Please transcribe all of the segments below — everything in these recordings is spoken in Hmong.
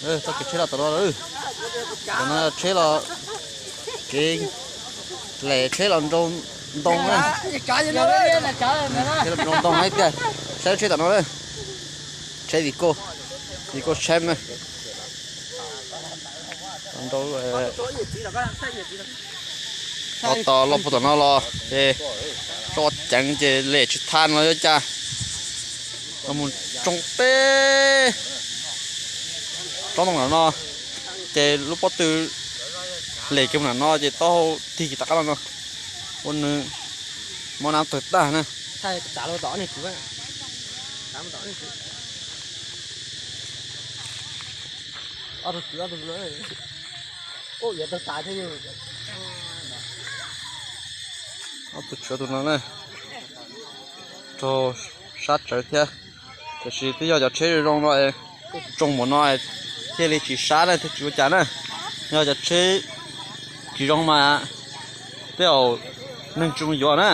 Txoj kev tsheb los tom no lawm. Tom no tsheb los, kev lem tsheb los nrau ntoo na. Tsheb los nrau ntoo na tiag. Saib lub tsheb tom no na. Tsheb Vigo, Vigo tsheb na. Nrau tos tos los puag tom no los ces tso ceev ces lem tsis thaj no yuav cas los mus tsoo teb tsob ntoo nram no, ces lub pob tw lem kiag mus nram no ces taub hau tig kiag tom qab no no, ua nws mob nab tawg tag na. Ob tug tswv tus no na, raug sab tsawv thiab. Tiam sis twb yog cov tsheb zoo zoo no, tsoo npaum no thiaj li tsis sab na, thiaj tsis ua cas na. Yog cov tsheb tsis zoo mas tej zaum neeg tsis mus yuav na,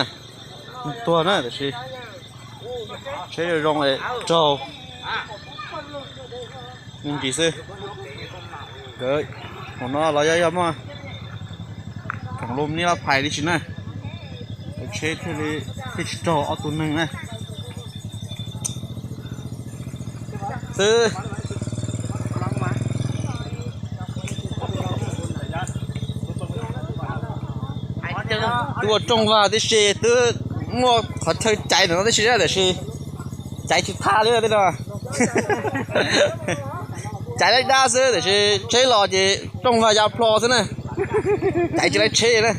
neeg tuag na. Tiam sis tsheb zoo zoo raug me ntsis xwb. Nkawd hauv no los yog yog muaj khoom lus niaj laj phais li tsis na, tsheb thiaj li thiaj tsis raug ob tug neeg na xwb. Twb ua rooj vag tib si, twb muaj qhov chaw caiv ntawm no tib si tiam sis caiv tsis thaj li tej no. Caiv laij dab xwb tiam sis tsheb los ces rooj vag ya plho xwb na, caiv tsis laij tsheb na.